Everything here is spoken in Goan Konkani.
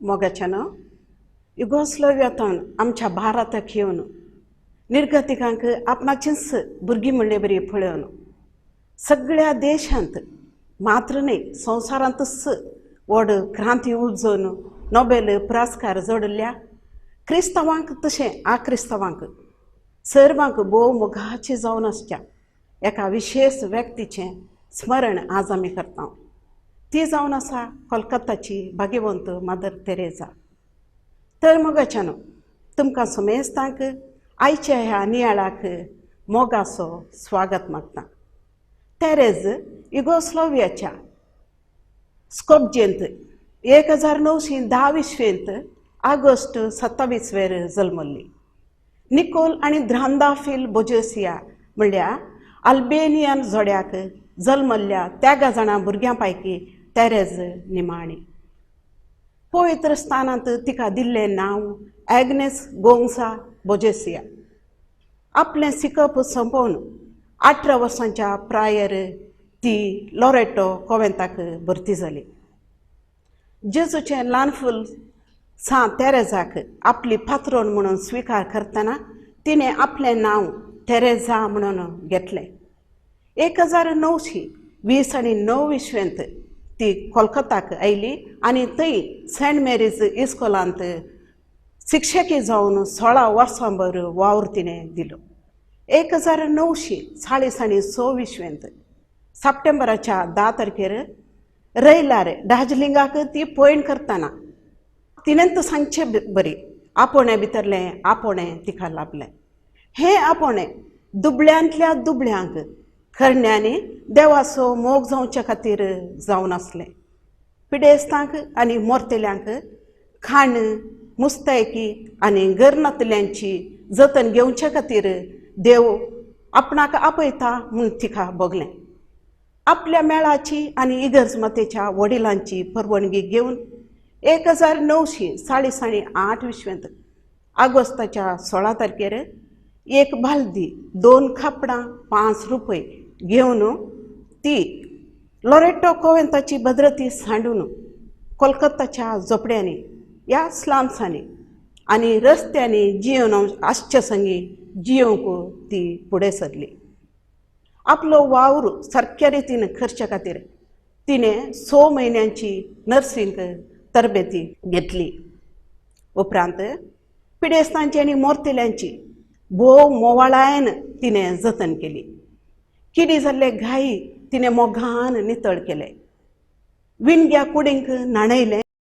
मोगाच्यान युगोस्लोव्यातान आमच्या भारताक येवन निर्गतिकांक आपणाचींच भुरगीं म्हणले बरी पळोवन सगळ्या देशांत मात्र न्हय संवसारांतच व्हड क्रांती उपजोवन नोबेल पुरस्कार जोडिल्ल्या क्रिस्तांवांक तशें आक्रिस्तांवांक सर्वांक भोव मोगाची जावन आसच्या एका विशेश व्यक्तीचें स्मरण आज आमी करता. ती जावन आसा कोलकाताची भाग्यवंत मदर तेरेजा. तर मोगाच्यानो, तुमकां समेस्तांक आयच्या ह्या नियाळाक मोगाचो स्वागत मागता. तेरेज युगोस्लोवियाच्या स्कोपजेंत 1910 इसवेंत ऑगस्ट 27 वेर जल्मल्ली. निकोल आनी द्रांदाफील बोजेसिया म्हणल्यार अल्बेनियन जोड्याक जल्मल्ल्या 13 जाणां भुरग्यां पैकी तेरेज निमाणी. पवित्र स्थानांत तिका दिल्लें नांव एग्नेस गोंगसा बोजेसिया. आपलें शिकप सोंपोवन 18 वर्सांच्या प्रायर ती लोरेटो कोवेंताक भरती जाली. जेजूचें ल्हान फूल सां तेरेजाक आपली पात्रोन म्हणून स्विकार करतना तिणें आपलें नांव तेरेजा म्हणून घेतलें. 1929 इसवेंत ती कोलकाताक आयली आनी थंय सेंट मेरीज इस्कोलांत शिक्षकी जावन 16 वर्सां भर वावर तिणें दिलो. 1946 इसवेंत सप्टेंबराच्या 10 तारखेर रयलार दार्जिलिंगाक ती पयण करतना तिणें सांगचें बरी आपोणें भितरलें आपोणें तिका लाभलें. हें आपोणें दुबळ्यांतल्या दुबळ्यांक करण्यांनी देवाचो मोग जावचे खातीर जावन आसलें. पिडेस्तांक आनी मोरतेल्यांक खाण मुस्तायकी आनी घर नातल्यांची जतन घेवचे खातीर देव आपणाक आपयता म्हूण तिका भोगलें. आपल्या मेळाची आनी इगर्ज मातेच्या वडिलांची परवानगी घेवन 1948 इसवेंत ऑगस्टाच्या 16 तारखेर एक बालदी 2 कापडां 5 रुपये घेवन ती लोरेटो कोवेंताची भद्रती सांडून कोलकाताच्या झोपड्यांनी ह्या स्लाम्सांनी आनी रस्त्यांनी जियोन आसचे संगी जियोंक ती फुडें सरली. आपलो वावर सारक्या रितीन करचे खातीर तिणें 6 म्हयन्यांची नर्सिंग तरबेती घेतली. उपरांत पिडेस्तांची आनी मोरतेल्यांची भोव मोवाळायन तिणें जतन केली. किडी जाल्ले घाई तिणें मोगान नितळ केले. विणग्या कुडींक न्हाणयलें.